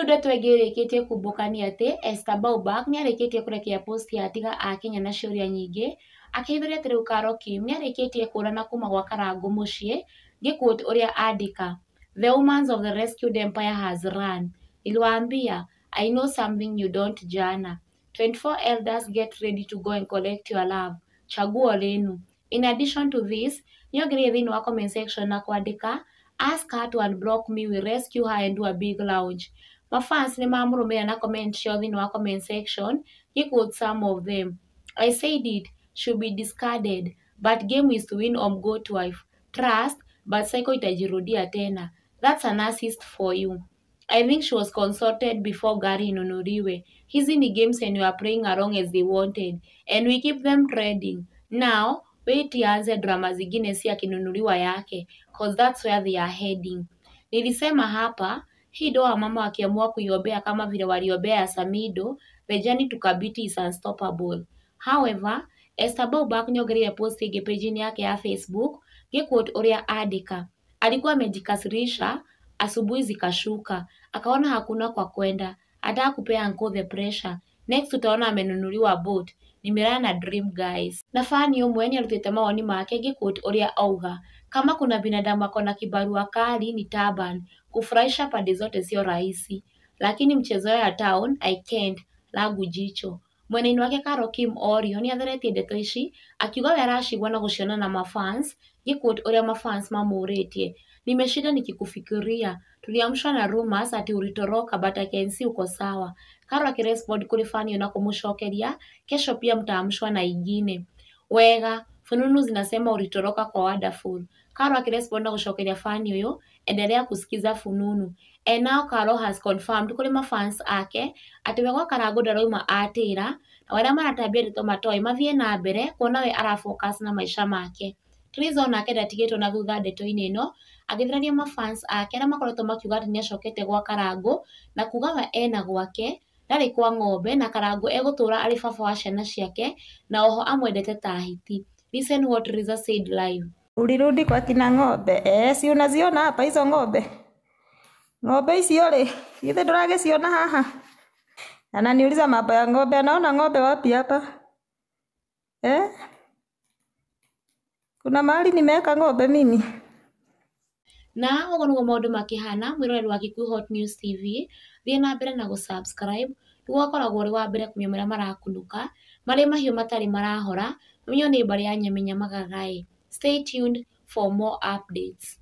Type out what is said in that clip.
Rĩu ndeto ĩngĩ ĩrĩkĩtie kumbũka nĩ atĩ Esther Baubak nĩarĩkĩtie kũrekia post ya atiga a Kenya na ciũria nyingĩ akĩhithũria atĩ rĩu Carol Kim nĩarĩkĩtie kũrana kuma gwa Karangũ mũciĩ ngĩ quote ũrĩa andĩka: "The woman of the rescued empire has run. Niliwaambia I know something you don't jana. 24 elders, get ready to go and collect your love. Chaguo lenu." In addition to this, nĩongereire thĩinĩ wa comment section na kwandĩka, "Ask her to unblock me, we rescue her and do a big launch." Mafans nĩmamũrũmĩrĩra na comment ciao thĩinĩ wa comment section, ngĩ quote some of them: "I said it should be discarded, but game is to win or go to wife. Trust, but cycle itajirudia tena. That's an assist for you. I think she was consulted before gari inunuliwe. Hizi ni games and we are playing along as they wanted and we keep them trending. Now wait ianze drama zingine si akinunuliwa yake, 'cause that's where they are heading. Nilisema hapa hii ndoa mama wakiamua kuiombea kama vile waliombea ya Samido, the journey to Kabiti is unstoppable." However, Esther Baubak nĩongereire post ĩngĩ page-inĩ yake ya Facebook ngĩ quote ũrĩa andĩka: "Alikuwa amejikasirisha, asubuhi zikashuka, akaona hakuna kwa kwenda, anataka kupea uncle the pressure. Next utaona amenunuliwa boat. Nimelala na dream, guys." Na fan ũmwe nĩarutĩte mawoni make ngĩ quote ũrĩa auga: "Kama kuna binadamu ako na kibarua kali ni Taban. Kufurahisha pande zote sio rahisi, lakini mchezo ya town I can't langu jicho." Mwena-inĩ wake Carol Kim Orio nĩatheretie ndeto ici akiuga we aracigua na gũciona na mafans ngĩ quote ũrĩa mafans mamũrĩtie: "Nimeshinda nikikufikiria, tuliamshwa na rumors ati ulitoroka, but I can see uko sawa." Carol akirespond kũrĩ fan ĩyo na kũmũcokeria, "Kesho pia mtaamshwa na ingine. Wega, fununu zinasema ulitoroka kwa Wonderful." Carol akirespond na gũcokeria fan ũyũ, "Endelea kusikiza fununu." And now Carol has confirmed kũrĩ mafans ake atĩ we gwa Karangũ ndarauma atĩra, na arĩa maratambia ndeto matoĩ mathiĩ na mbere kuona we arafocus na maica make. Triza onake ndatigĩtwo na thutha ndeto-inĩ ĩno agĩtheraria mafans ake arĩa makoretwo makiuga atĩ nĩacokete gwa Karangũ na kuga we ena gwake ndarĩ kwa ng'ombe na Karangũ egũtũra arĩ baba wa ciana ciake na oho amwendete ta hiti. Listen what Triza said live. Ulirudi kwa kina ng'ombe? Eh, si unaziona hapa hizo ng'ombe? Ng'ombe icio rĩ, githĩ ndũragĩciona haha? Ananiuliza mambo ya ng'ombe, anaona ng'ombe wapi hapa? Eh? Kuna mahali nimeweka ng'ombe mimi? Na ũguo nĩguo maũndũ makĩhana. Mwĩroreri wa Kikuyu Hot News TV, thiĩ na mbere na gũsubscribe nĩguo ũgakoragwo ũrĩ wa mbere kũmenya marĩa marakunũka marĩ mahiũ matarĩ marahora. Ũmenyo nĩ mbarĩ ya Nyamenya Magagaĩ. Stay tuned for more updates.